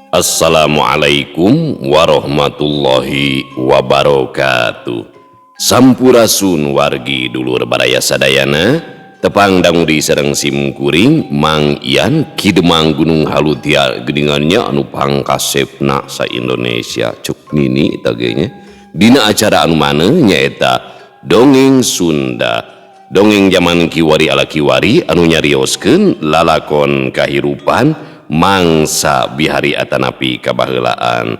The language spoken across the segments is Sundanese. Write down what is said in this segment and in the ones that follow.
Assalamualaikum warahmatullahi wabarakatuh. Sampurasun wargi dulur baraya sadayana, tepang dangu di sareng sim kuring Mang Ian Ki Demang Gunung Halu tia geuningannya anu pangkasepna sa Indonesia cuk nini tagenya. Dina acara anu mana nyaeta dongeng Sunda, dongeng zaman kiwari ala kiwari anu nyarioskeun lalakon kahirupan mangsa bihari atanapi kabaheulaan.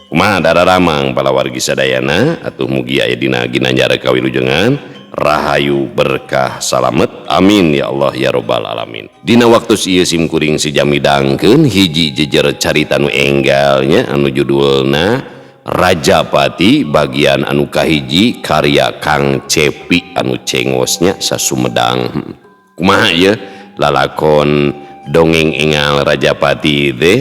Kumaha dararamang palawargi sadayana atuh mugi aya dina ginanjar kawilujengan rahayu berkah salamet, amin ya Allah ya robbal alamin. Dina waktu ieu sim kuring si jamidangkeun hiji jejer carita nu enggalnya anu judulna Rajapati bagian anu kahiji karya Kang Cepi anu cengosnya sa Sumedang. Kumaha ieu lalakon dongeng engal Rajapati teh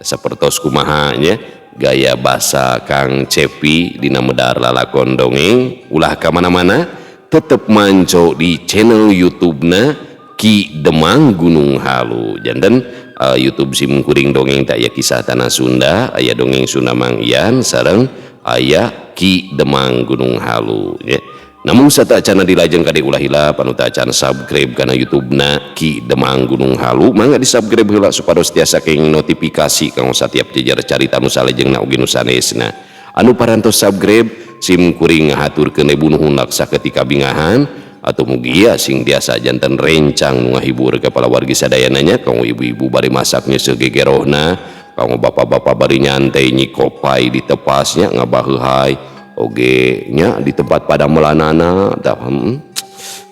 sapertos kumaha nya gaya basa Kang Cepi dina medar lalakon dongeng. Ulah ka mana-mana, tetep manco di channel YouTube-na Ki Demang Gunung Halu. Janten YouTube sim kuring dongeng tak aya kisah tanah Sunda, aya dongeng Sunda Mang Ian sareng aya Ki Demang Gunung Halu ya. Namun sateuacanna dilajeng kade ulah hilap anu teu acan subscribe kana YouTube-na Ki Demang Gunung Halu, mangga di-subscribe heula supados tiasa kenging notifikasi kanggo satiap jejer carita nu salajengna oge nu sanesna. Anu parantos subscribe sim kuring ngahaturkeun ribu nuhun laksa ketika bingahan atau mugia sing tiasa janten rencang nu ngahibur ka palawargi sadayana nya, kanggo ibu-ibu bari masak nyeuseul gegerohna, kanggo bapak-bapak bari nyantai nyikopai di tepasnya ngabaheuhai oge nya di tempat pada melanana tah,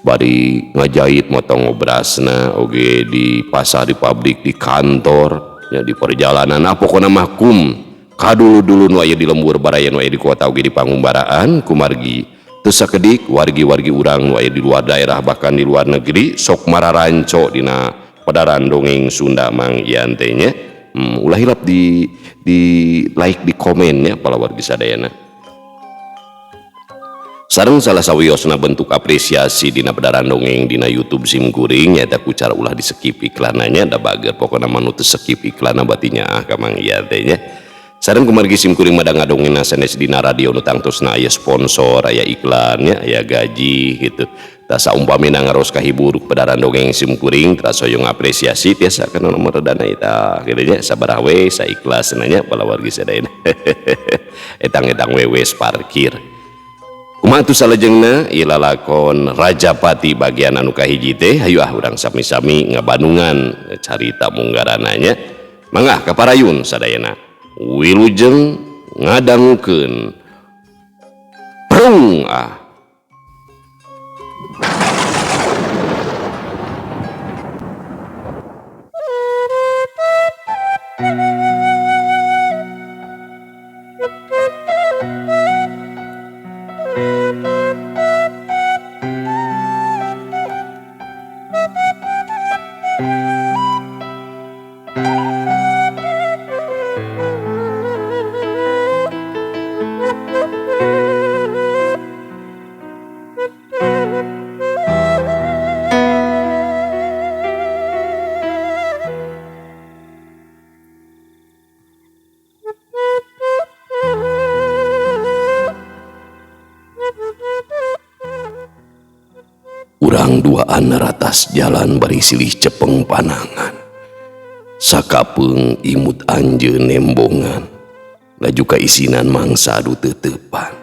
bari ngajahit motong obrasna oge di pasar, di pabrik, di kantor nya, di perjalanan. Nah, pokona mah kum kadulu-dulu nu aya di lembur baraya nu aya di kota oge di pangumbaraan kumargi teu sakedik wargi-wargi urang nu aya di luar daerah bahkan di luar negeri sok mararanco dina padaran dongeng Sunda Mang Ian teh nya. Ulah hilap di like, di komen ya palawargi sadayana. Sareng salah sawiosna bentuk apresiasi dina pedaran dongeng dina YouTube sim kuring nyaeta ku cara ulah di skip iklananya, da bager pokona mah nu teu skip iklanna batinya ah ka Mang Ian teh nya. Sareng kumargi sim kuring mah ngadongengna sanes dina radio nu tangtosna aya sponsor, aya iklan nya, aya gaji gitu. Tah saumpamina ngaros kahibur pedaran dongeng sim kuring teras hoyong apresiasi tiasa kana nomor dana eta kitu nya, sabaraha we saikhlasna nya palawargi sadayana. Etang-etang wewes parkir. Kumaha atuh salajengna ieu lalakon Rajapati bagian anu kahiji teh, hayu ah urang sami-sami ngabandungan carita munggarana nya. Mangga kaparayun sadayana wilujeng ngadangukeun prung ah. Urang duaan ratas jalan bari silih cepeng panangan, sakapeung imut anjeun nembongan, laju kaisinan mangsa du teuteupan.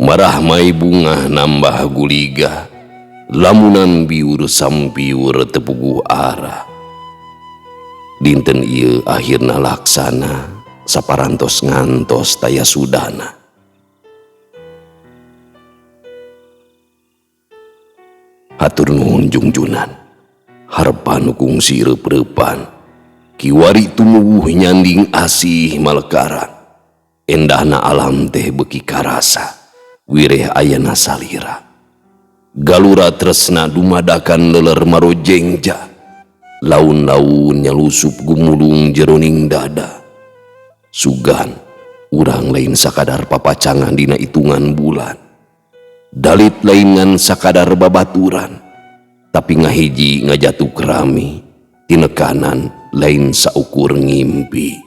Marah mai bungah nambah guliga, lamunan biur sampiur tepuguh arah. Dinten ieu akhirna laksana, saparantos ngantos taya sudana. Hatur nuhun jungjunan, harepan nu kungsi reup-reupan, kiwari tumuwuh nyanding asih malekaran. Endahna alam teh beuki karasa, wireh ayana salira. Galura tresna dumadakan leler marojengja, laun-laun nyalusup gumulung jeroning dada. Sugan urang lain sakadar papacangan dina hitungan bulan. Dalit lain ngan sakadar babaturan, tapi ngahiji ngajatuk rami, tinekanan lain saukur ngimpi.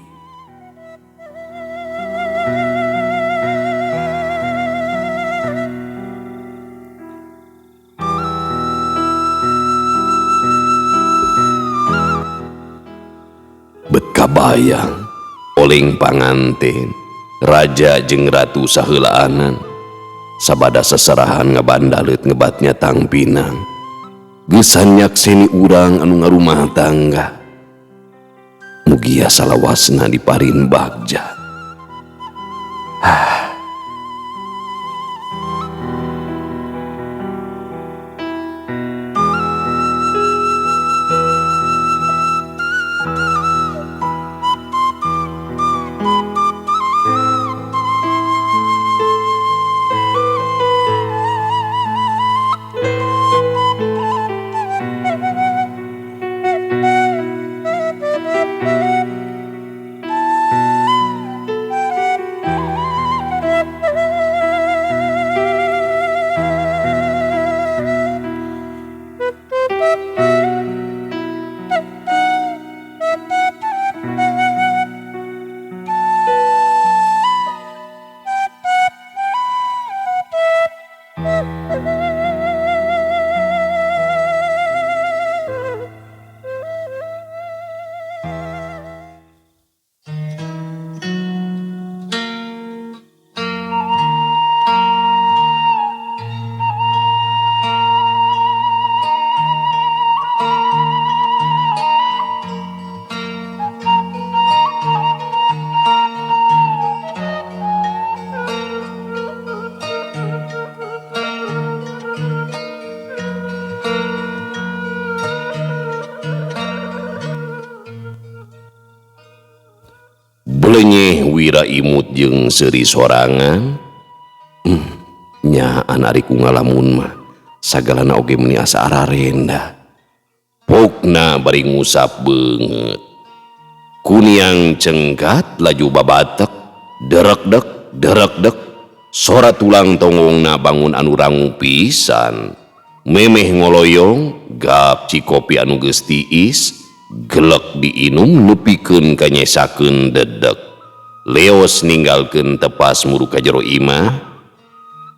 Bet kabayang oleng panganten raja jeung ratu saheulaanan sabada seserahan ngabandaleut ngebatnya tangpinang geusan nyakseni urang anu ngarumah tangga mugia salawasna diparin bagja. Belenyeh Wira imut jeung seuri sorangan. Nyaan ari ku ngalamun mah sagalana oge meuni asa ararenda. Pokna bari ngusap beungeut. Kuniang cengkat laju babatek, derekdek derekdek, sora tulang tonggongna bangun anu rangu pisan. Memeh ngoloyong gap cikopi anu geus tiis, gelek diinum nepikeun kanyesakeun dedek. Leos ninggalkeun tepas muru ka jero imah,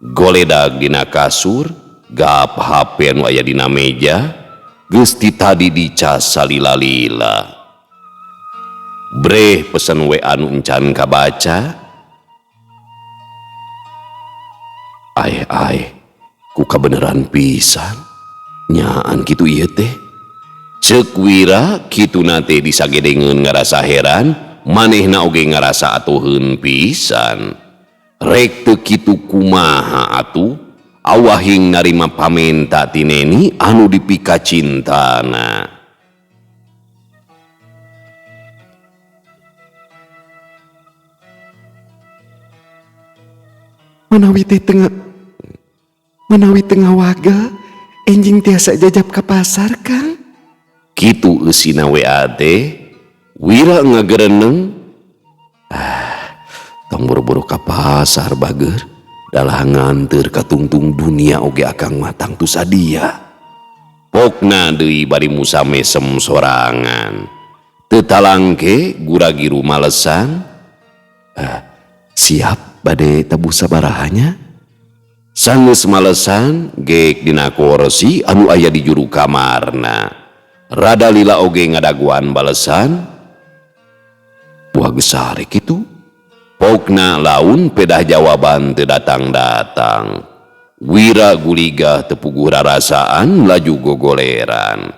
goledag dina kasur, gap HP anu aya dina meja, geus ti tadi dicas salila-lila. Breh pesen WA anu encan kabaca. Aeh aeh, ku kabeneran pisan, nyaan kitu ieu teh. Ceuk Wira kituna teh disagedengeun ngarasa heran, manehna oge ngarasa atuheun pisan. Rek teu kitu kumaha atuh, awahing narima pamenta ti Neni anu dipikacintana. Manawi teh tengah, manawi tengah waga, enjing tiasa jajab ka pasar, Kang. Kitu eusina WA teh, Wira ngagereneng. Ah, tong buru-buru ka pasar bager, dalah nganteur ka tungtung dunia oge akang mah tangtu sadia. Pokna deui bari musa mesem sorangan. Teu talangke gura-giru malesan. Ah, siap bade tebu sabarahanya. Sanggeus malesan geek dina kursi anu aya di juru kamarna. Rada lila oge ngadaguan balesan. Buah gesare kitu. Pokna laun pedah jawaban teu datang-datang. Wira guligah tepuguh rarasaan laju gogoleran.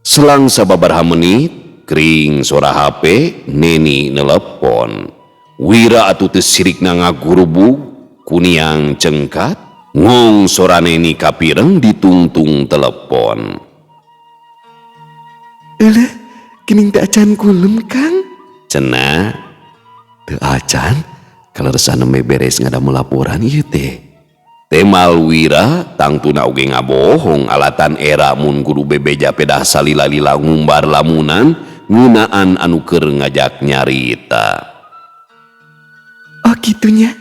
Selang sababaraha menit, kring sora HP, Neni nelepon. Wira atuh teu sirikna ngagurubug, kuniang cengkat, ngong sora Neni kapireng ditungtung telepon. Eleh, gening teu acan kulem, Kang? Cenah. Teu acan, kaleresan nembe beres ngadamel laporan ieu teh. Temal Wira tangtuna oge ngabohong alatan era mun kudu bebeja pedah salila-lila ngumbar lamunan ngeunaan anu keur ngajak nyarita. Oh kitunya.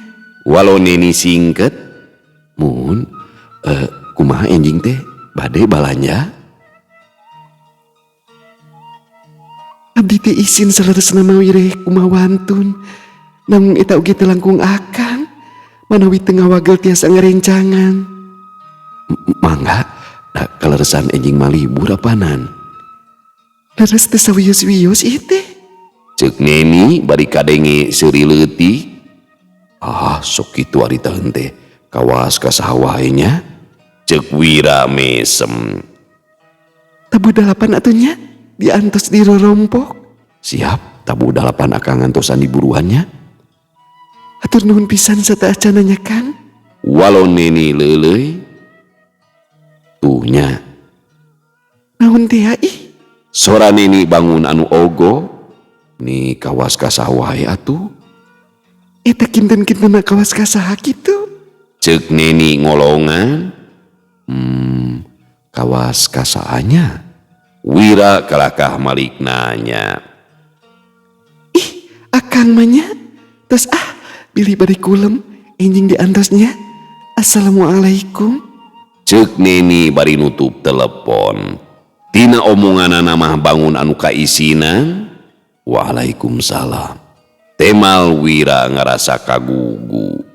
Walau Neni singket, mun, kumaha enjing teh bade balanja? Abdi teh isin saleresna mawi reh kumaha wantun. Nanging eta oge teu langkung akang. Manawi teu ngawagel tiasa ngarencangan. Mangga, da kaleresan enjing mah libur apanan? Leres teh sawios-wios ieu teh. Ceuk Neni bari kadenge seuri leutik. Ah, sok kitu ari taheun teh kawas ka saha wae nya. Ceuk Wira mesem. Tabuh dalapan atuh nya diantos dirorompok. Siap, tabuh dalapan akang ngantosan diburuan nya. Hatur nuhun pisan sateuacanna nya Kang. Walau Neni leuleuy. Tuh nya. Naon teh ih? Sora Neni bangun anu ogo. Ni kawas ka saha wae atuh. Eta kinten-kintenna kawas ka saha kitu? Ceuk Neni ngolongan. Kawas ka saha nya? Wira kalakah malik nanya. Ih, akang mah nya. Tos ah, bilih bade kulem enjing diantos nya. Assalamualaikum. Ceuk Neni bari nutup telepon. Tina omonganana mah bangun anu kaisinan. Waalaikumsalam. Temal Wira ngarasa kagugu.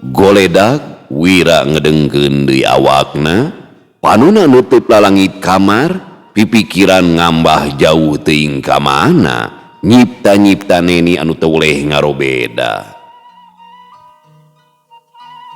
Goledag Wira ngedengkeun deui awakna, panona nutup lalangit kamar, pipikiran ngambah jauh teuing ka mana, nyipta-nyipta Neni anu teu weleh ngarobeda.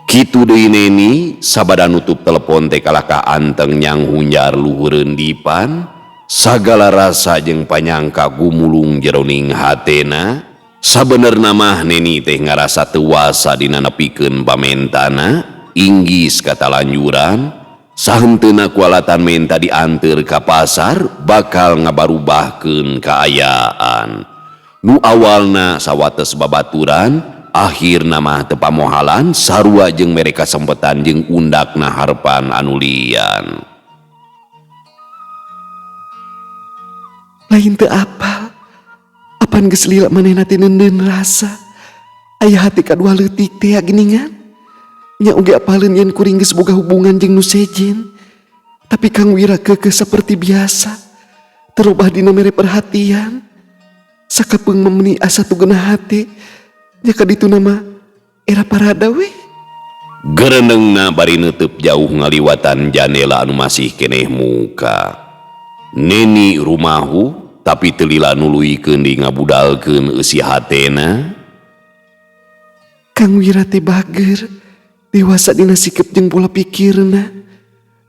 Kitu deui Neni sabada nutup telepon teh kalakah anteng nyang hunjar luhureun dipan, sagala rasa jeung panyangka gumulung jeroning hatena. Sabenerna mah Neni teh ngarasa teu wasa dina nepikeun pamentana, inggis katalanjuran, sahenteuna kualatan menta dianteur ka pasar bakal ngabarubahkeun kaayaan. Nu awalna sawates babaturan, akhirna mah teu pamohalan sarua jeung mere kasempetan jeung undakna harpan anu lian. Lain teu apal. Apan geus lila manehna teh neundeun rasa. Aya hati kadua leutik teh geuningan. Nya oge apaleun yen kuring geus boga hubungan jeung nu sejen. Tapi Kang Wira keukeuh saperti biasa. Terobah dina mere perhatian. Sakapeung memeni asa tugena hate. Nya kadituna mah era parada we. Gerenengna bari neuteub jauh ngaliwatan janela anu masih keneh muka. Neni rumahu tapi teu lila nuluykeun di ngabudalkeun eusi hatena. Kang Wira teh bager, dewasa dina sikep jeung pola pikirna.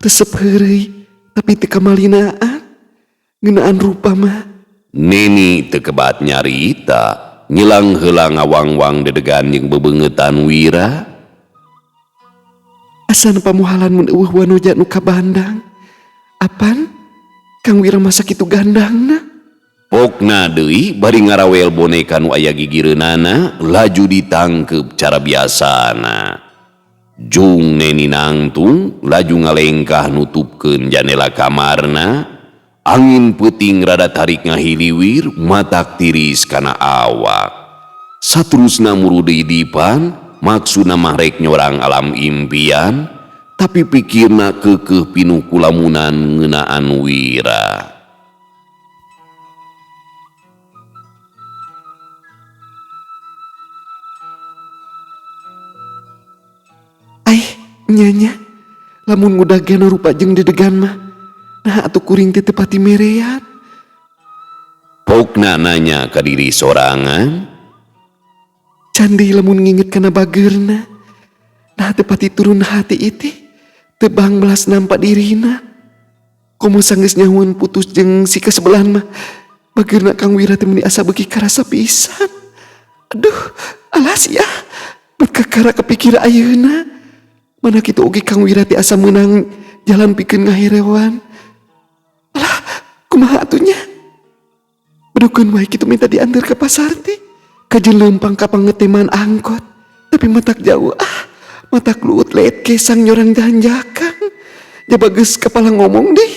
Resep heureuy tapi teu kamalinaan. Ngeunaan rupa mah. Neni teu kebat nyarita, ngilang heula ngawangwang dedegan jeung bebeungeutan Wira. Asana pamuhalan mun eueuh wanoja nu kabandang. Apan Kang Wira masa kitu gandangna? Pokna deui bari ngarawel boneka nu aya gigireunana laju ditangkeup cara biasana. Jung Neni nangtung laju ngalengkah nutupkeun janela kamarna. Angin peuting rada tarik ngahiliwir matak tiris kana awak. Saterusna muru deui dipan, maksudna mah rek nyorang alam impian, tapi pikirna keukeuh pinuh kulamunan ngeunaan Wira. Aih, nyanya, lamun ngudagana rupa jeung dedegan mah, nah atuh kuring teh teu pati merean. Pokna nanya ka diri sorangan. Candi lamun nginget kana bageurna, nah teu pati turun hati itih, teu bang belas nampak dirina. Komo sanggeus nyahueun putus jeung si kasebelahan mah, bageurna Kang Wira teh meuni asa beuki karasa pisan. Aduh, alas ya, bet kakara kepikir ayeuna. Mana kitu oge Kang Wira teh asa meunang jalan pikeun ngaherewan. Alah, kumaha atuh nya? Bedukeun wae kitu minta diantar ke pasar teh. Kajeun leumpang ka pangeteman angkot, tapi matak jauh ah, matak luut leet kesang nyorang janjakan. Jaba geus kepala ngomong deh.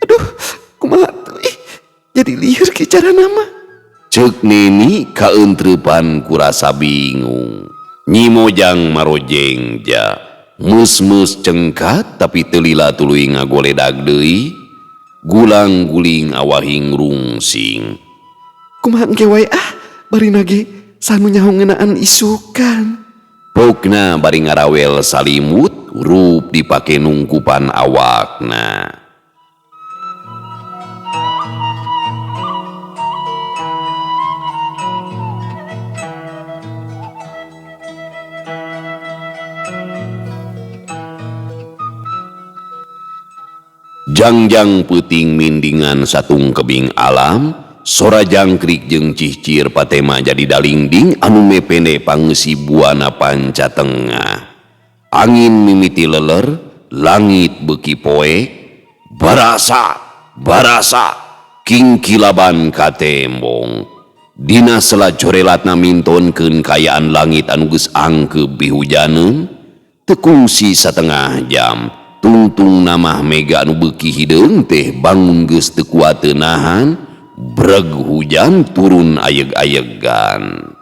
Aduh, kumaha atuh ih, jadi lieur ki carana mah. Ceuk Neni kaeunteupan kurasa bingung. Nyi Mojang marojengja. Meus-meus cengkat tapi teu lila tuluy ngagoledag deui. Gulang-guling awahing rungsing. Kumaha engke wae ah, bari nage sanu nyaho ngeunaan isukan. Pokna bari ngarawel salimut, rup dipake nungkupan awakna. Jangjang peuting mindingan satung kebing alam, sora jangkrik jeung cihcir patema jadi dalingding anu mepende pangeusi buana panca tengah. Angin mimiti leler, langit beuki poek, barasa, barasa, kingkilaban katembong. Dina sela jorelatna mintonkeun kaayaan langit anu geus angkeub bihujaneun, teu kungsi satengah jam. Tungtung namah mega anu beuki hideung teh bangun geus teu kuat teu nahan, breg hujan turun ayeg-ayegan.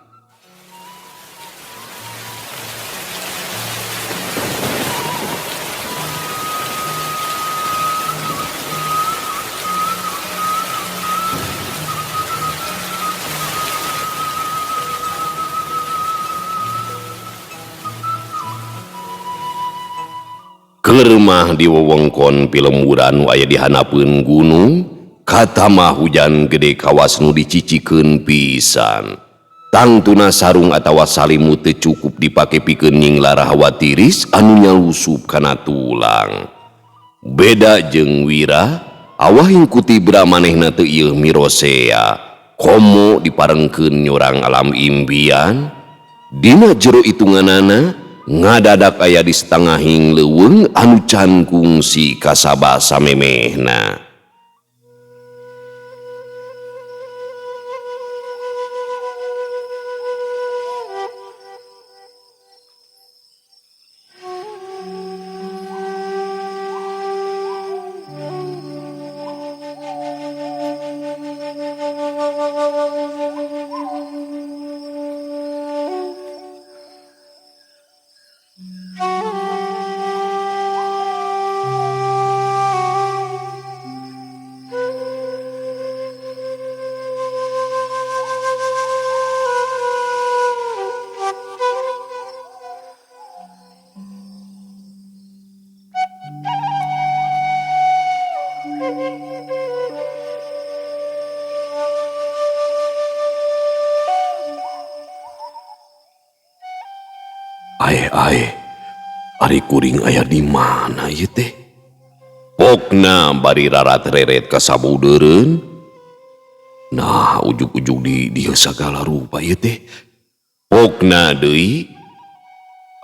Keur mah di wewengkon pilemburan nu aya di hanapeun gunung, katama hujan gede kawas nu dicicikeun pisan. Tangtuna sarung atawa salimut teu cukup dipake pikeun nyinglar hawa tiris anu nyalusup kana tulang. Beda jeung Wira, awahing kutibra manehna teu ieuh mirosea, komo diparengkeun nyorang alam impian. Dina jero itunganana, ngadadak aya di setengahing leuweung anu can kungsi kasaba samemehna. Ae ae, ari kuring aya di mana ieu teh? Pokna bari rarat-reret ka sabudeureun. Nah, ujug-ujug di dieu sagala rupa ieu teh. Pokna deui.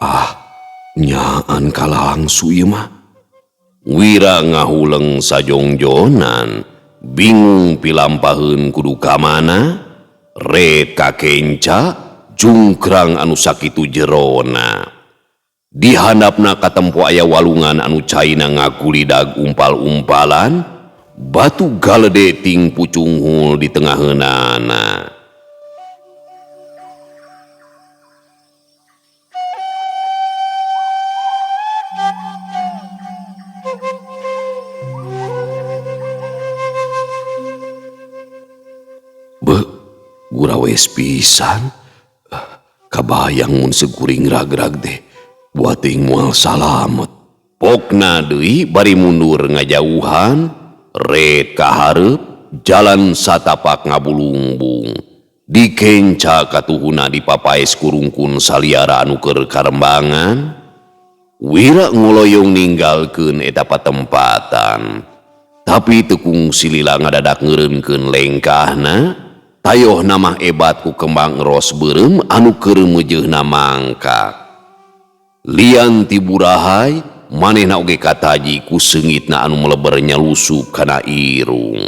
Ah, nyaan kalangsu ieu mah. Wira ngahuleng sajongjonan, bingung pilampaheun kudu ka mana, ret ka kenca, jungkrang anu sakitu jerona. Di handapna katempo aya walungan anu caina ngagulidag umpal-umpalan, batu galede ting pucunghul di tengaheunana. Beuh, gurawes pisan. Kabayang mun seguring rag-rag teh, buat teuing moal salamet. Pokna deui bari mundur ngajauhan, ret ka hareup, jalan satapak ngabulungbung. Dikenca katuhuna dipapaes kurungkun saliara anu keur karembangan. Wira ngoloyong ninggalkeun eta patempatan. Tapi teu kungsi lila ngadadak ngeureunkeun lengkahna. Tayoh namah ebat ku kembang ros beureum anu keur meujeuhna mangkak. Lian ti burahay, manehna oge kataji ku seungitna anu meleber nyalusup kana irung.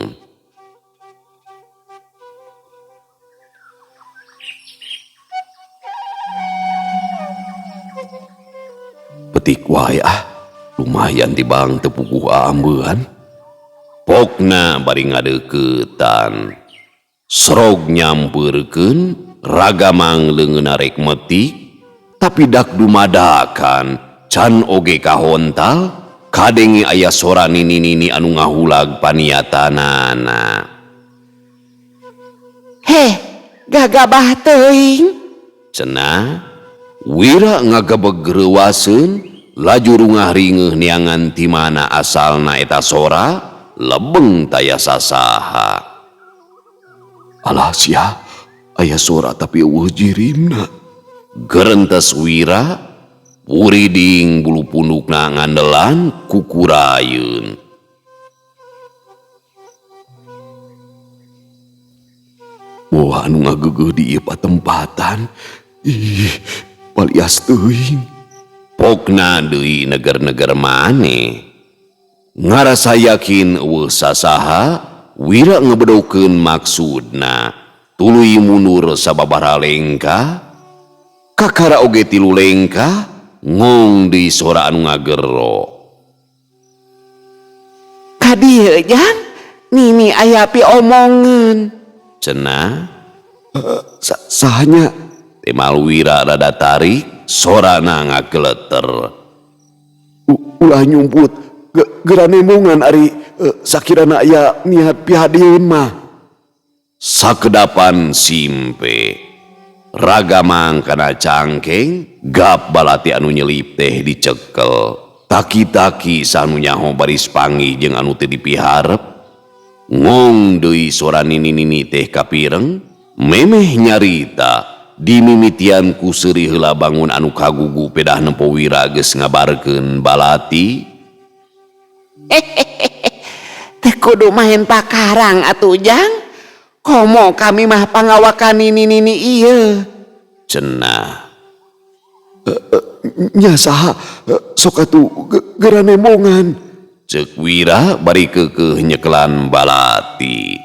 Petik wae ah, lumayan tibang teu puguh aambean. Pokna bari ngadeuketan. Serog nyampeurkeun, ragamang leungeunna rek metik, tapi dak dumadakan, can oge kahontal, kadenge aya sora nini-nini anu ngahulag paniatanana. Heh, gagabah teuing. Cenah, Wira ngagebeg reuwaseun, laju rungah ringeuh neangan ti mana asalna eta sora, lebeng taya sasaha. Alah sia, aya sora tapi eueuh jirimna. Gerentes Wira, puriding bulu pundukna ngandelan kukurayeun. Euweuh anu ngageugeuh di ieu patempatan. Ih, palias teuing. Pokna deui neger-neger maneh. Ngarasa yakin euweuh sasaha, Wira ngebedokeun maksudna. Tuluy mundur sababaraha lengkah. Kakara oge tilu lengkah, ngong deui sora anu ngagero. Ka dieu Jang, Nini aya piomongeun. Cenah. Sahanya? Temal Wira rada tarik, sorana ngageleter. Ulah nyumput, geura nembongan ari sakirana aya niat pihadieun mah. Sakedapan simpe. Ragamang kana cangkeng, gap balati anu nyelip teh dicekel. Taki-taki sanu nyaho baris panggih jeung anu teu dipiharep. Ngong deui sora nini-nini teh kapireng, memeh nyarita dimimitian ku seuri heula bangun anu kagugu pedah nempo Wira geus ngabarkeun balati. Teh kudu main pakarang atuh Jang. Komo kami mah pangawakan nini-nini ieu. Cenah. Nya saha sok atuh geura nembongan. Ceuk Wira bari keukeuh nyekelan balati.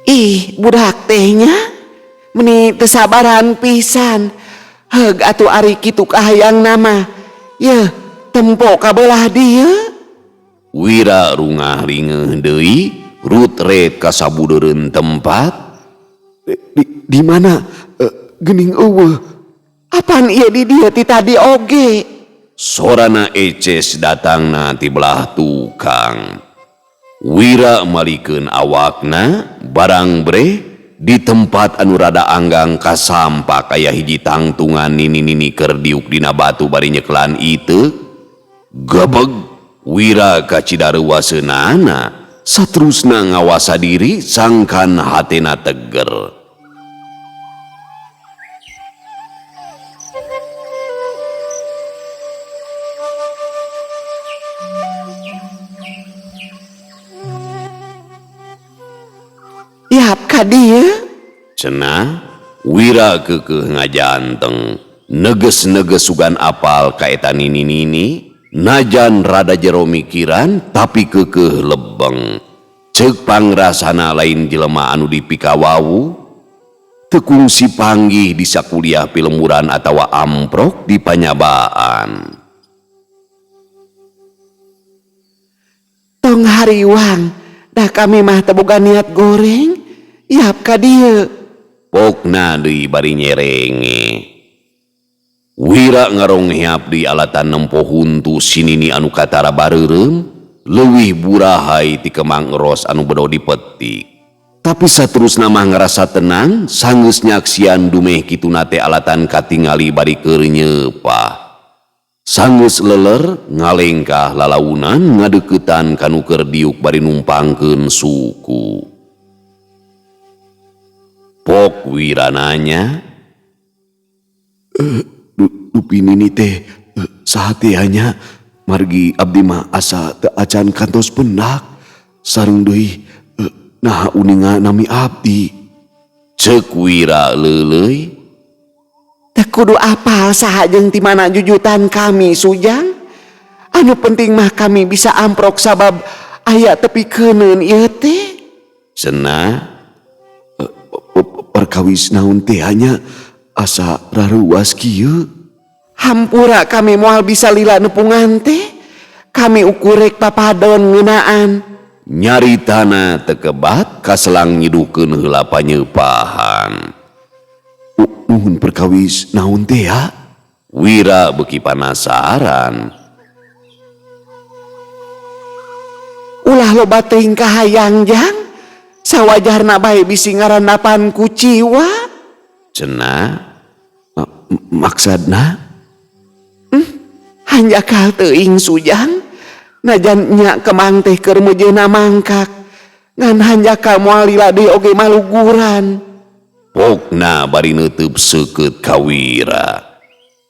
Ih, budak teh nya meni teu sabaran pisan. Heug atuh ari kitu kahayang nama. Yeuh, tempo ka beulah dieu. Wira rungah ringeuh deui, rutret ka sabudeureun tempat. Di mana? Geuning eueuh. Apan ieu di dieu ti tadi oge? Sorana eces datangna ti belah tukang. Wira malikeun awakna barang breh di tempat anu rada anggang kasampak aya hiji tangtungan nini-nini keur diuk dina batu bari nyekelan iteuk. Gebeg Wira kacida reuwaseunana, saterusna ngawasa diri sangkan hatena teger. Yap ka dieu? Cenah Wira keukeuh ngajanteng, neges-neges sugan apal ka eta nini-nini, najan rada jero mikiran tapi keukeuh lebeng. Ceuk pangrasana lain jelema anu dipikawawu, teu kungsi panggih di sakuliah pilemburan atawa amprok di panyabaan. Tong hariwang, dah kami mah teu boga niat goreng. Yap ka dieu. Pokna deui bari nyerenge. Wira ngarongheap deui alatan nempo huntu sinini anu katara bareureum, leuwih burahay ti kemang eros anu bedo dipetik. Tapi saterusna mah ngarasa tenang, sanggeus nyaksian dumeh kituna teh alatan katingali bari keur nyeupah. Sanggeus leler ngalengkah lalaunan ngadeuketan kanu keur diuk bari numpangkeun suku. Pok Wira nanya, Dupi nini teh saha teh nya margi abdi mah asa teu acan kantos pendak sareng deui naha uninga nami abdi. Ceuk Wira leuleuy. Teu kudu apal saha jeung ti mana jujutan kami Sujang. Anu penting mah kami bisa amprok sabab aya tepi keuneun ieu teh. Cenah. Perkawis naon teh nya asa raruas kieu. Hampura kami moal bisa lila nepungan teh. Kami ukurek papadon ngeunaan. Nyaritana teu kebat kaselang nyiduhkeun heula panyeupahan. Nuhun perkawis naon teh ya? Wira beuki panasaran. Ulah loba teuing kahayang Jang. Sawajarna bae bisi ngarandapan ku ciwa. Cenah. Maksudna? Hanjakal teuing Sujang. Najan nya kemang teh keur meujeuhna mangkak. Ngan hanjakal moal lila deui oge maluguran. Pokna bari neuteub seukeut ka Wira.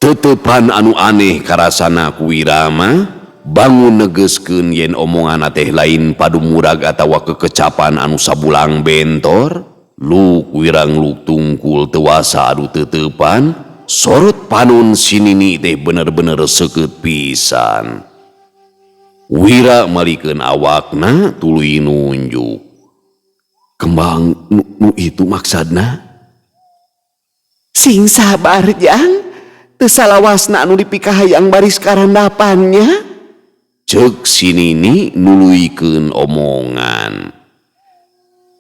Tetepan anu aneh karasana ku Wira mah bangun negeskeun yen omonganna teh lain padumurag atawa kekecapan anu sabulang bentor. Luk Wira ngluk tungkul teu wasa adu tetepan, sorot panon si Nini teh bener-bener seukeut pisan. Wira malikeun awakna tuluy nunjuk. Kembang nu itu maksadna? Sing sabar, Jang. Teu salawasna anu dipikahayang baris karandapannya. Ceuk si Nini nuluykeun omongan.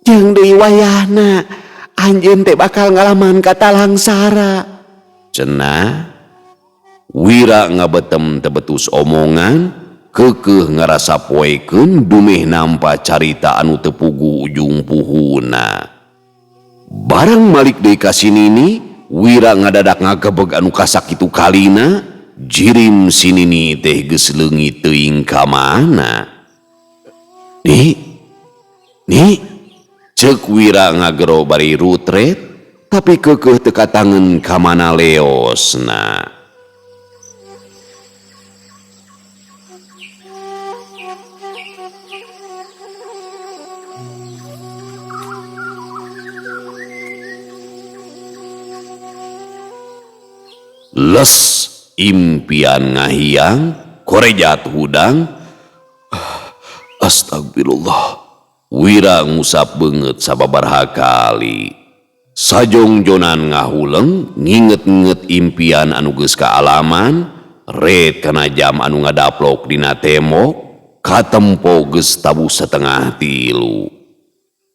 Jeung deui wayahna anjeun teh bakal ngalaman katalangsara. Cenah. Wira ngabetem teu betus omongan, keukeuh ngarasa poekeun dumeh nampa carita anu teu puguh ujung puhuna. Barang malik deui ka si Nini, Wira ngadadak ngagebeg anu kasakitu kalina, jirim si Nini teh geus leungit teuing ka mana. Ni, Ni, ceuk Wira ngagero bari rutret, tapi keukeuh teu katangen ka mana leosna. Les impian ngahiang, korejat hudang. Astagfirullah. Wira ngusap beungeut sababaraha kali. Sajongjonan ngahuleng, nginget-nginget impian anu geus kaalaman, ret kana jam anu ngadaplok dina tembok, katempo geus tabuh 2.30.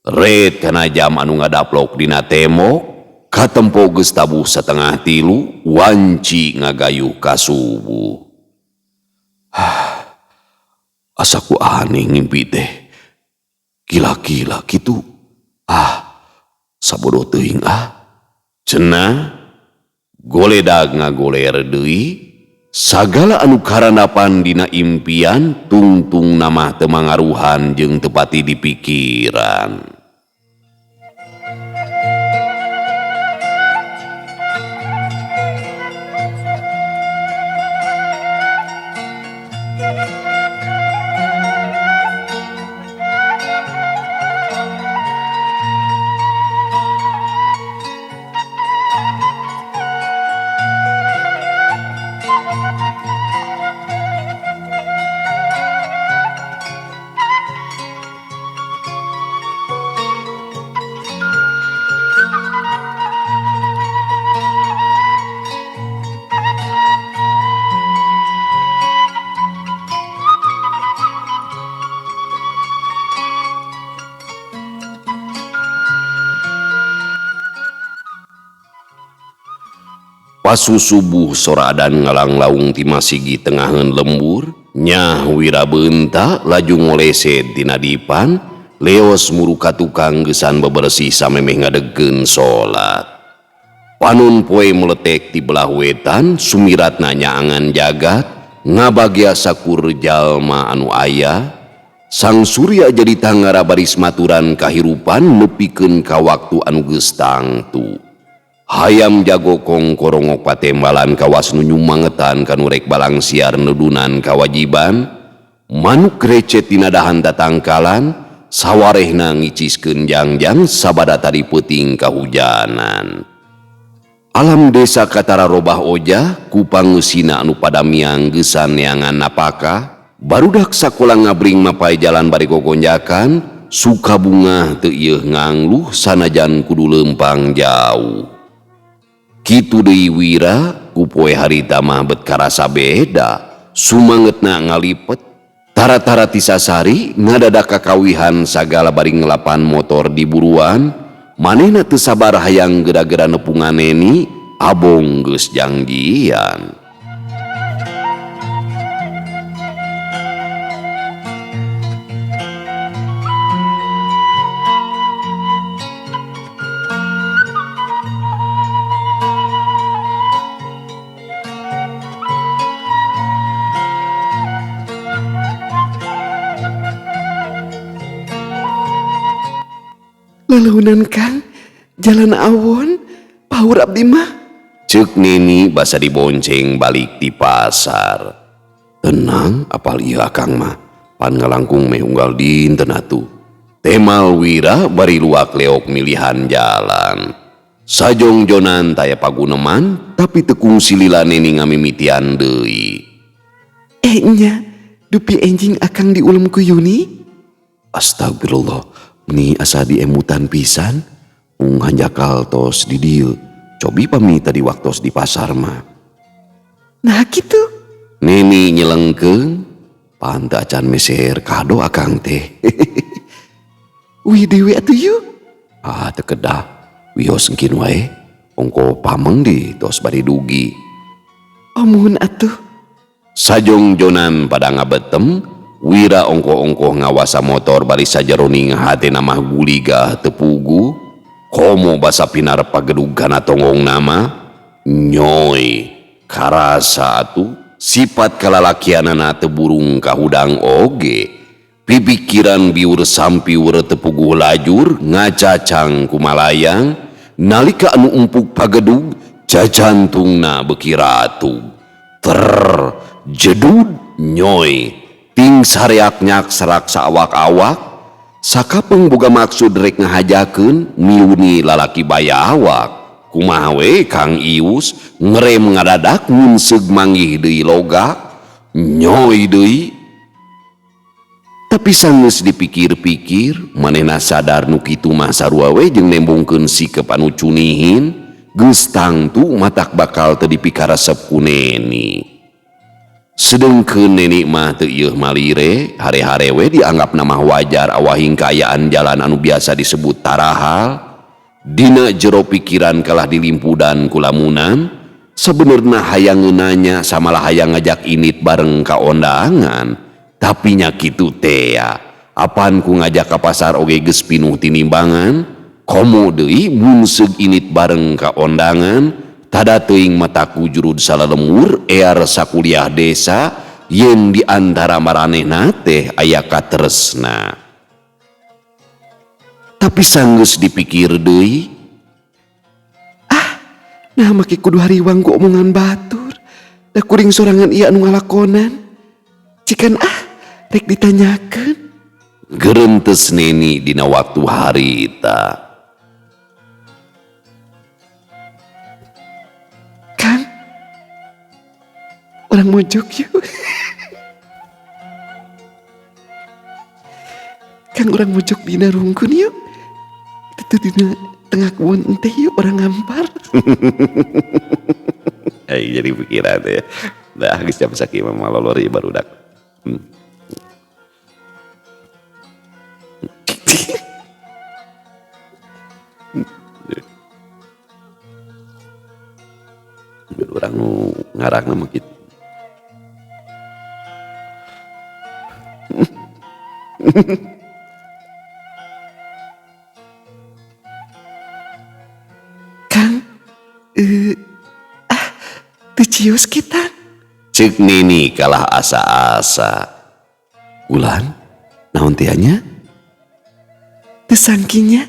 Ret kana jam anu ngadaplok dina tembok, katempo geus tabuh 2.30, wanci ngagayuh ka subuh. Asa ku aneh ngimpi teh. Gila-gila kitu. Ah, sabodoh teuing ah. Cenah goledag ngagoler deui, sagala anu karandapan dina impian tungtung nama teu mangaruhan jeung teu pati dipikiran. Pasu subuh soradan ngalanglaung ti masigi tengaheun lembur, nyah Wira beunta laju ngoleset dina dipan, leos muru ka tukang geusan bebersih samemeh ngadegkeun salat. Panon poe meletek ti belah wetan, sumiratna nyaangan jagat, ngabagia sakur jalma anu aya. Sang Surya jadi tangara baris maturan kahirupan nepikeun ka waktu anu geus tangtu. Hayam jago kongkorongok patembalan kawas nu nyumangetan kanu rek balangsiar nedunan kawajiban, manuk recet dina dahan tatangkalan, sawarehna ngiciskeun jangjang sabada tadi peuting kahujanan. Alam desa katara robah ojah ku pangeusina anu padamiang geusan neangan napakah, barudak sakola ngabring mapai jalan bari gogonjakan, suka bungah teu ieuh ngangluh sanajan kudu leumpang jauh. Kitu deui Wira ku poe harita mah bet karasa beda, sumangetna ngalipet, tara-tara tisasari ngadadak kakawihan sagala bari ngelapan motor di buruan, manehna teu sabar hayang gera-gera nepungan Neni, abong geus jangjian. Lalaunan Kang, jalan awon, paur abdi mah. Ceuk Neni basa dibonceng balik ti pasar. Tenang apal ieu akang mah, pan ngalangkung meh unggal dinten atuh. Temal Wira bari luak leok milihan jalan. Sajongjonan taya paguneman, tapi teu kungsi lila Neni ngamimitian deui. Eh nya, dupi enjing akang diulem ku Yuni? Astagfirullah, meni asa diemutan pisan. Ung hanjakal tos di dieu. Cobi pami tadi waktos di pasar mah. Nah kitu. Neni nyelengkeung, pan teu acan meser kado akang teh. Wih deui atuh yuk. Ah teu kedah. Wios engkin wae, ongko pameng di tos bari dugi. Oh muhun atuh. Sajongjonan pada ngabetem, Wira ongko-ongko ngawasa motor bari sajeroning hatena mah guligah teu pugu. Komo basa pinar pagedug kana tonggong nama, nyoy karasa atuh sifat kalalakianana teu burung kahudang oge. Pipikiran biur sampiur teu puguh lajur ngacacang kumalayang. Nalika anu empuk pagedug jajantungna beuki ratug. Ter jedud nyoy ting sareak nyak serak saawak-awak. Sakapeung boga maksud rek ngahajakeun miuni lalaki bayawak. Kumaha we Kang Ius ngerem ngadadak munseug manggih deui logak nyoy deui. Tapi sanggeus dipikir-pikir manehna sadar nu kitu mah sarua we jeung nembongkeun sikep anu cunihin. Geus tangtu matak bakal teu dipikaresep ku Neni. Sedengkeun Neni mah teu ieuh malire, hare-hare we dianggapna mah wajar awahing kaayaan jalan anu biasa disebut tarahal. Dina jero pikiran kalah dilimpudan ku lamunan, sabenerna hayang nanya samalah hayang ngajak init bareng ka ondangan. Tapi nya kitu tea, apan ku ngajak ka pasar oge geus pinuh tinimbangan, komo deui mun seug init bareng ka ondangan, tada teuing mataku jurud salalemur ear sakuliah desa yen di antara maranehna teh aya katresna. Tapi sanggeus dipikir deui, ah, nah make kudu hariwang ku omongan batur, da kuring sorangan ieu anu ngalakonan. Cikan ah, rek ditanyakeun. Gerentes Neni dina waktu harita. Kang, urang mojok yuk. Kang, urang mojok dina rungkun yuk. Itu dina tengah kebun teh yuk, urang ngampar. Jadi pikiran ya. Nah, geus jam sakieu mah malolori barudak. Urang nu ngarangna mah kitu. Kang, teu cius kita. Ceuk Neni kalah asa-asa. Ulan, naon teh nya? Teu sangkinya,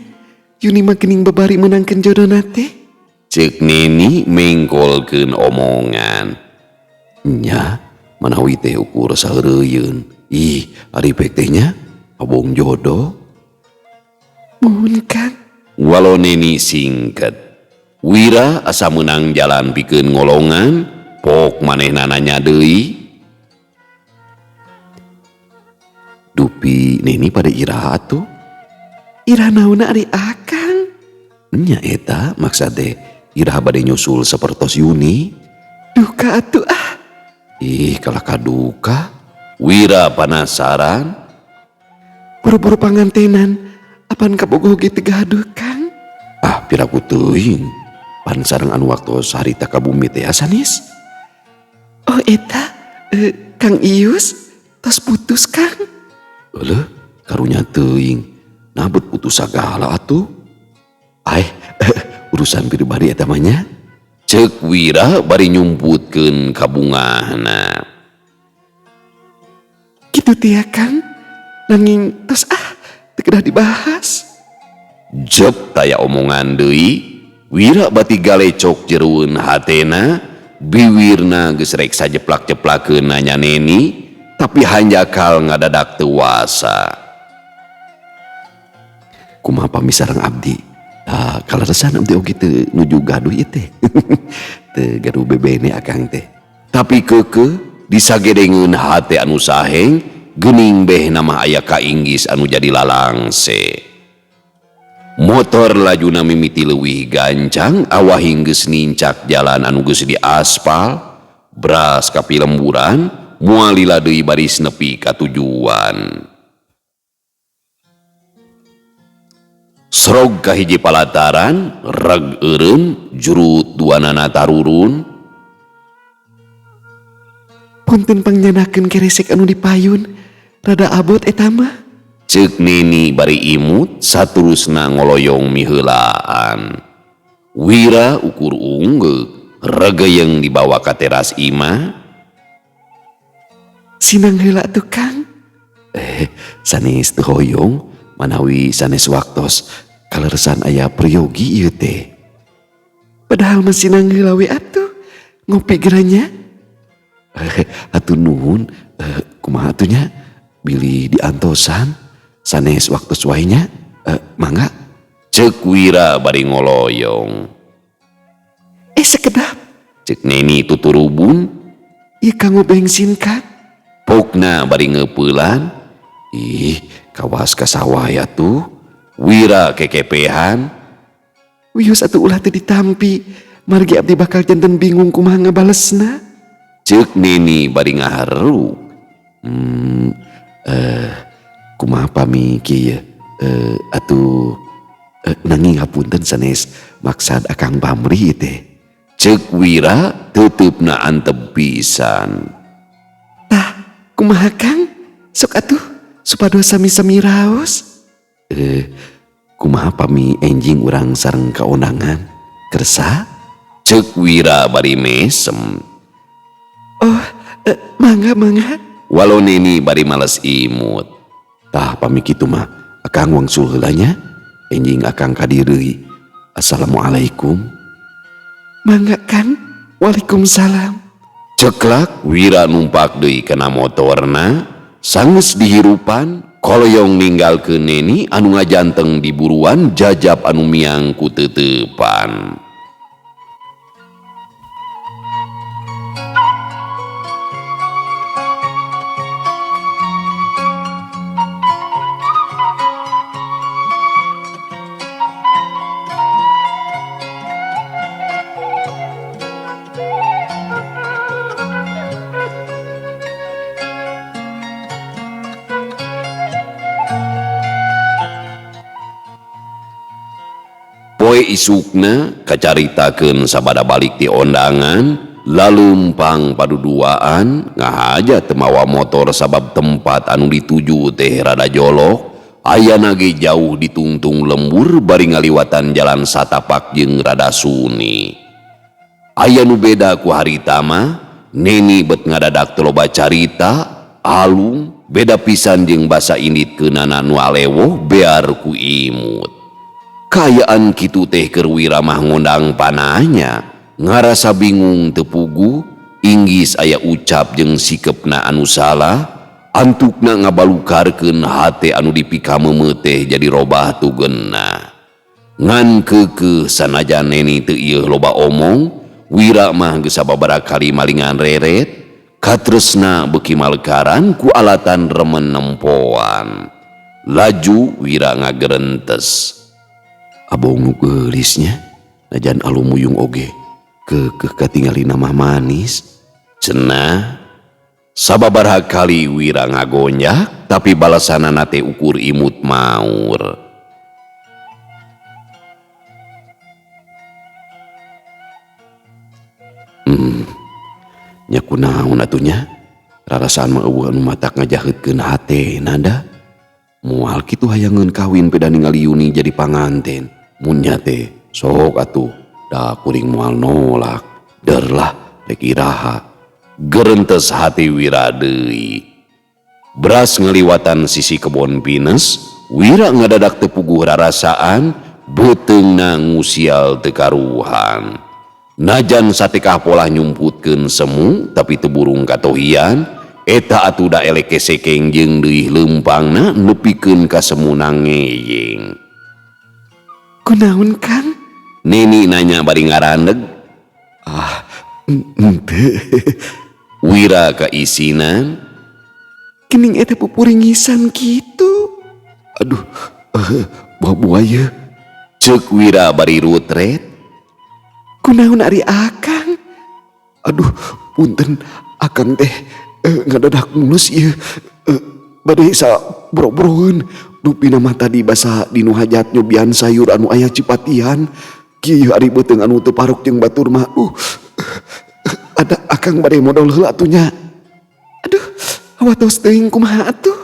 Yuni mah geuning babari meunangkeun jodona teh. Ceuk Neni mengkolkeun omongan. Nya, manawi teh ukur sahreuyeun. Ih, ari pek teh nya abong jodoh. Muhun Kang. Walau Neni singket. Wira asa meunang jalan pikeun ngolongan, pok manehna nanya deui. Dupi Neni pada iraha atuh? Iraha naonna ari akang? Nya eta maksad teh iraha bade nyusul sapertos Yuni. Duka atuh ah. Ih, kalah kaduka. Wira penasaran. Boro-boro pangantenan, apan kabogoh ge teu gaduh Kang? Ah, piraku teuing. Pan sareng anu waktos harita ka bumi teh sanes. Oh eta, Kang Ius tos putus Kang. Euleuh, karunya teuing. Nah bet putus sagala atuh. Aih, urusan pribadi eta mah nya. Ceuk Wira bari nyumputkeun kabungahna. Kitu teh ya Kang. Nanging tos ah, teu kedah dibahas. Jep taya omongan deui, Wira bati galecok jerueun hatena, biwirna geus rek sajeplak-jeplakeun nanya Neni, tapi hanjakal ngadadak teu wasa. Kumaha pami sareng abdi? Ah, kaleresan abdi oge teu nuju gaduh ieu teh. Teu gaduh bebene akang teh. Tapi keukeuh disagedengeun hate anu saheng, geuning beh nama aya kainggis anu jadi lalangse. Motor lajuna mimiti leuwih gancang awahing geus nincak jalan anu geus diaspal, bras ka pilemburan, moal lila deui baris nepi ka tujuan. Srog ka hiji palataran, reg eureun, jurut duanana tarurun. Punten pangnyandakeun keresek anu dipayun, rada abot eta mah. Ceuk Neni bari imut saturusna ngoloyong miheulaan. Wira ukur unggeuk, regeyeng dibawa ka teras imah. Sinang heula tuh Kang. Sanes teu hoyong manawi sanes waktos kaleresan aya priyogi ieu teh. Padahal mah sinang heula we atuh ngopi geranya. Atuh nuhun, kumaha atuh nya bilih diantosan sanes waktos wae nya, mangga. Ceuk Wira bari ngoloyong. Sekedap. Ceuk Neni tuturubun. Ieu kanggo bensin Kang. Pokna bari ngeupelan. Ih, kawas ka sawah ya tuh. Wira kekepehan. Wios atuh ulah teu ditampi, margi abdi bakal janten bingung kumaha ngabalesna. Ceuk Neni bari ngaharuk. Kumaha pami kieu atuh nanging hapunten sanes maksad akang pamrih teh. Ceuk Wira teuteup-na antep pisan. Tah, kumaha Kang? Sok atuh supados sami-sami raos. Kumaha pami enjing urang sareng kaondangan? Kersa? Ceuk Wira bari mesem. Oh, mangga mangga. Walau Neni bari males imut. Tah pami kitu mah akang wangsul heula nya. Enjing akang ka direui. Assalamualaikum. Mangga Kang. Waalaikumsalam. Ceklak Wira numpak deui kana motorna, sanggeus dihirupan, koloyong ninggalkeun Neni anu ngajanteng di buruan jajab anu miang ku teuteupan. Poe isukna kacaritakeun sabada balik ti ondangan, laleumpang paduduaan ngahaja teu mawa motor sabab tempat anu dituju teh rada jolok, ayana ge jauh ditungtung lembur bari ngaliwatan jalan satapak jeung rada suni. Aya nu beda ku harita mah, Neni bet ngadadak teu loba carita, alung, beda pisan jeung basa indit keunana nu alewoh bear ku imut. Kaayaan kitu teh keur Wira mah ngondang panahnya, ngarasa bingung teu puguh, inggis aya ucap jeung sikepna anu salah, antukna ngabalukarkeun hate anu dipikameumeu teh jadi robah tugenna. Ngan keukeuh sanajan Neni teu ieuh loba omong, Wira mah geus sababaraha kali malingan reret, katresna beuki malekaran ku alatan remen nempoan. Laju Wira ngagerentes. Abong nu geulisnya, najan alumuyung oge, keukeuh katingalina mah manis. Cenah, sababaraha kali Wira ngagonjak, tapi balasanana teh ukur imut maur. Nya kunaon atuh nya? Rarasaan mah eueuh anu matak ngajaheutkeun hate nada. Moal kitu hayangeun kawin peda ningali Yuni jadi panganten. Mun nya teh sok atuh da kuring moal nolak. Der lah rek iraha. Gerentes hati Wira deui. Bras ngaliwatan sisi kebon pinus, Wira ngadadak teu puguh rarasaan Beuteungna ngusial teu karuhan. Najan satekah polah nyumputkeun semu tapi teu burung katohian, eta atuh da elek kesekeng jeung leuwih leumpangna nepikeun ka semu nangeyeng. Kunaon Kang? Neni nanya bari ngarandeg. Ah, henteu. Wira kaisinan. Kening eta pupuringisan kitu. Aduh, buah-buah. Ceuk Wira bari rutret. Kunaon ari akang? Aduh, punten akang teh ngadadak mulus ieu. Bade sabro-broeun. Rupina mah tadi basa dinu hajat nyobian sayur anu aya Cipatihan. Kieu ari beuteung anu teu paruk jeung batur mah. Ada akang bade modol heula atuh nya. Aduh, hawatos teuing kumaha atuh?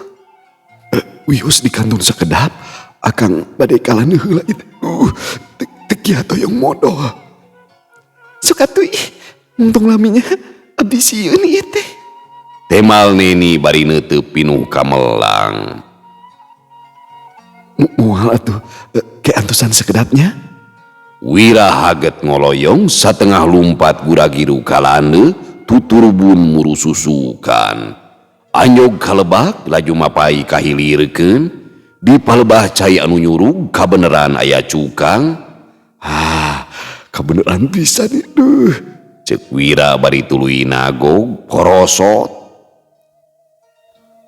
Wios di kantun sakedap. Akang bade kalan heula itu. Teu kieu toyong modol. Sok atuh ih, untung laminya abdi sieun ieu teh. Temal Neni bari neuteup pinuh kamelang. Moal atuh, ke antosan sekedapnya. Wira haget ngoloyong satengah lumpat guragiru kalane tuturbun murususukan. Anyog kalebak laju mapai kahilirkeun di palebah cai anu nyurug kabeneran aya cukang. Ah, kabeneran pisan duh. Ceuk Wira bari tuluy nagog porosot.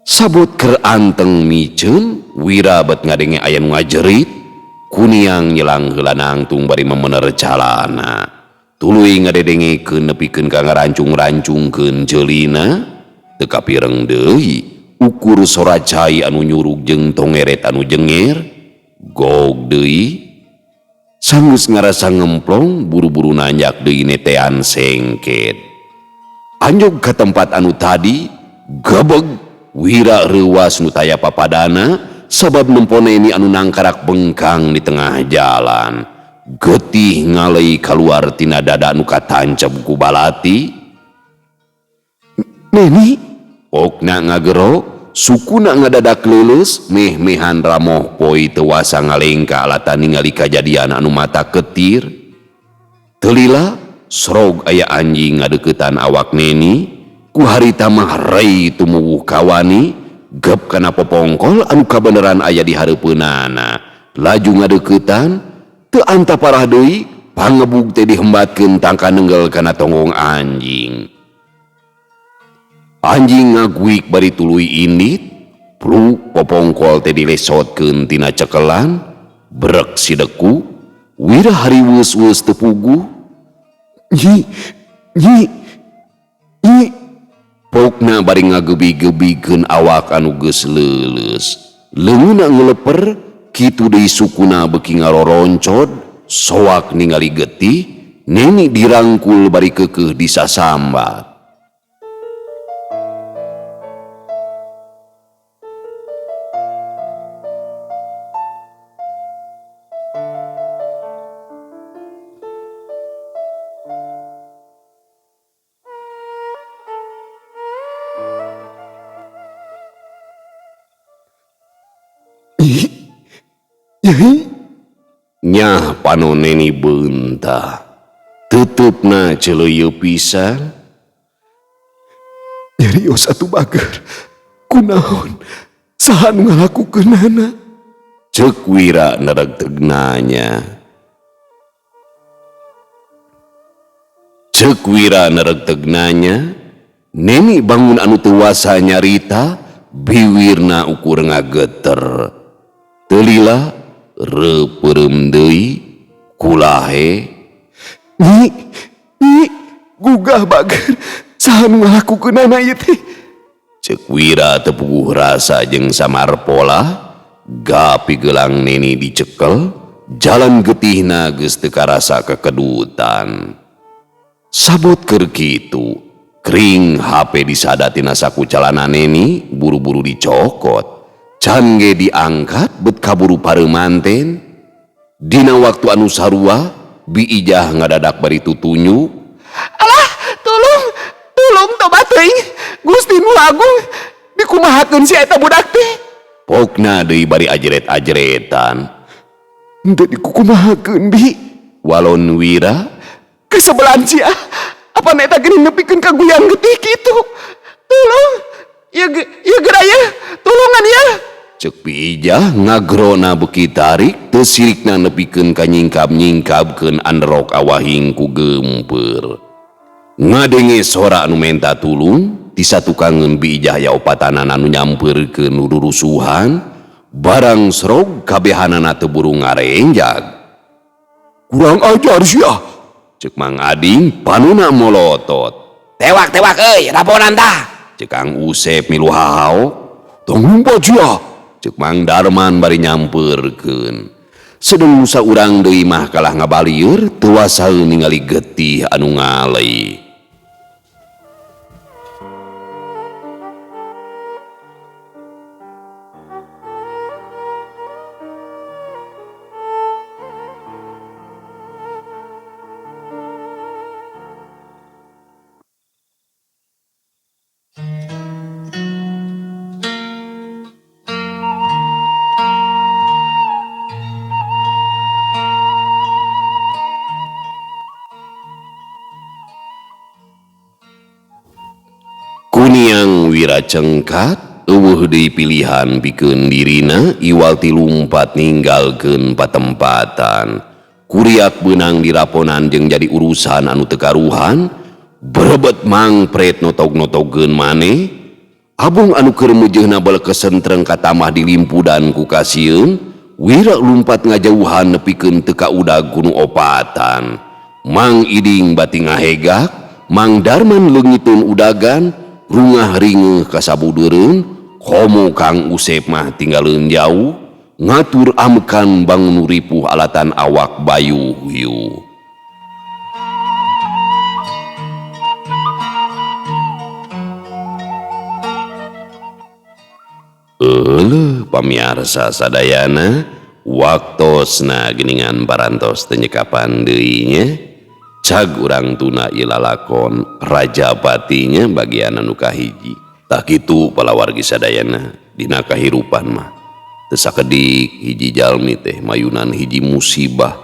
Sabot keur anteng miceun, Wira bet ngadenge aya nu ngajerit, kuniang nyelang heula nangtung bari memener calana. Tuluy ngadedengekeun nepikeun ka ngarancung-rancungkeun jeulina, teu kapireng deui ukur sora cai anu nyurug jeung tongeret anu jenger, gog deui. Sanggeus ngarasa ngemplong, buru-buru nanjak deui netean sengket. Anjog ka tempat anu tadi, gebeg Wira reuwas nu taya papadana sabab nempo Neni anu nangkarak bengkang di tengah jalan. Getih ngalei kaluar tina dada nu katancep ku balati. Neni? Okna ngagero, sukuna ngadadak leuleus, meh-mehan ramoh poi teu wasa ngalengka alatan ningali kajadian anu mata ketir. Teu lila, srog aya anjing ngadeuketan awak Neni. Ku harita mah rei tumuwuh kawani, gep kana popongkol anu kabeneran aya di hareupeunana. Laju ngadeuketan, teu anta parah deui, pangebug teh dihembatkeun tangka nenggel kana tonggong anjing. Anjing ngaguik bari tuluy indit, pluk popongkol teh dilesotkeun tina cekelan, brek sideku, Wira hariweus-weus teu puguh. Nyi, nyi, nyi. Pokna bari ngagebi-gebikeun awak anu geus leuleus. Leungeunna ngeleper, kitu deui sukuna beuki ngaroroncod, soak ningali getih, Neni dirangkul bari keukeuh disasambat. Nyah panon Neni beunta. Tutupna celeuyeuh pisan. Nyarios atuh bager. Kunaon? Saha nu ngalakukeunana? Ceuk Wira neregteg nanya. Ceuk Wira neregteg nanya. Neni bangun anu teu wasa nyarita, biwirna ukur ngageter. Teu lila reupeurem deui kulahe. Nyi, nyi, gugah bager. Saha nu ngalakukeunana ieu teh? Ceuk Wira teu puguh rasa jeung samarpola, gapi gelang Neni dicekel, jalan getihna geus teu karasa kekedutan. Sabot keur kitu, kring HP disada tina saku calana Neni buru-buru dicokot. Can ge diangkat bet kaburu pareumanten. Dina waktu anu sarua, Bi Ijah ngadadak bari tutunyu. Alah, tolong, tolong tobat teuing. Gusti nu agung, dikumahakeun si eta budak teh. Pokna deui bari ajret-ajretan. Henteu dikukumahakeun bi. Walon Wira kesebelan sia. Apa eta geuning nepikeun ka guyang getih kitu. Tolong. Ieu ieu geura ya. Tulungan ya. Cek Bi Ijah ngagrona beuki tarik teu sirikna nepikeun ka nyingkab-nyingkabkeun anderok awahing ku geumpeur. Ngadenge sora anu menta tulung ti satukangeun Bi Ijah ya opatanana anu nyampeurkeun nu rurusuhan barang serog kabehanana teu buru ngarenjag. Kurang ajar sia, cek Mang Ading panuna molotot. Tewak-tewak euy, raponan tah. Cek Kang Usep milu hahaok. Tong lumpat sia, cek Mang Darman bari nyampeurkeun. Sedeng nusa urang deui mah kalah ngabalieur teu wasaeun ningali getih anu ngalei. Kuniang Wira cengkat eueuh deui pilihan pikeun dirina iwal ti lumpat ninggalkeun patempatan. Kuriak beunang diraponan jeung jadi urusan anu teu karuhan, berebet mangpret notog-notogeun maneh. Abong anu keur meujeuhna belekesentreng katamah dilimpudan ku kasieun, Wira lumpat ngajauhan nepikeun teu kaudag ku nu opatan. Mang Iding bati ngahegak, Mang Darman leungiteun udagan, rungah ringeuh kasabudeureun, komo Kang Usep mah tinggaleun jauh, ngatur amekan bangun ripuh alatan awak bayu hiu. Euleuh pamiarsa sadayana, waktosna geuningan parantos teu nyekapan deui nya. Cag urang tuna ieu lalakon Rajapatinya bagian anu kahiji. Tah kitu palawargi sadayana dina kahirupan mah. Teu sakedik hiji jalmi teh mayunan hiji musibah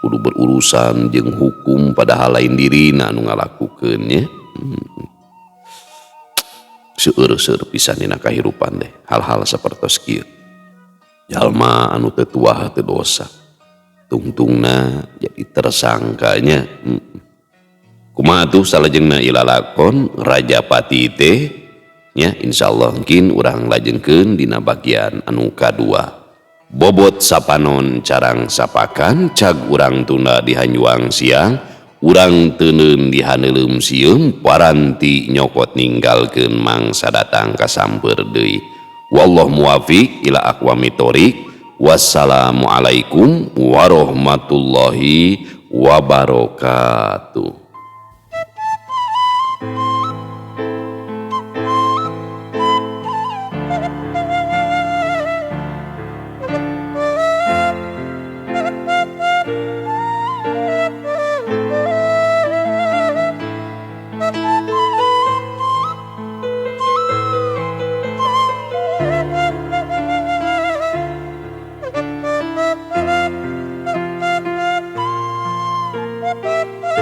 kudu berurusan jeung hukum padahal lain dirina anu ngalakukeun nya. Seueur-seueur pisan dina kahirupan teh hal-hal sapertos kieu. Jalma anu teu tuah teu dosa tungtungna jadi tersangkanya. Kumaha tuh salajengna ieu lalakon Rajapati teh nya, insyaallah mungkin urang lajengkeun dina bagian anu kadua. Bobot sapanon carang sapakan cag urang tunda di hanjuang siang, urang teuneun di haneuleum sieum, paranti nyokot ninggalkeun mangsa datang kasamper deui. Wallahu muwafiq ila aqwamit thoriq. Wassalamualaikum warahmatullahi wabarakatuh. Thank you.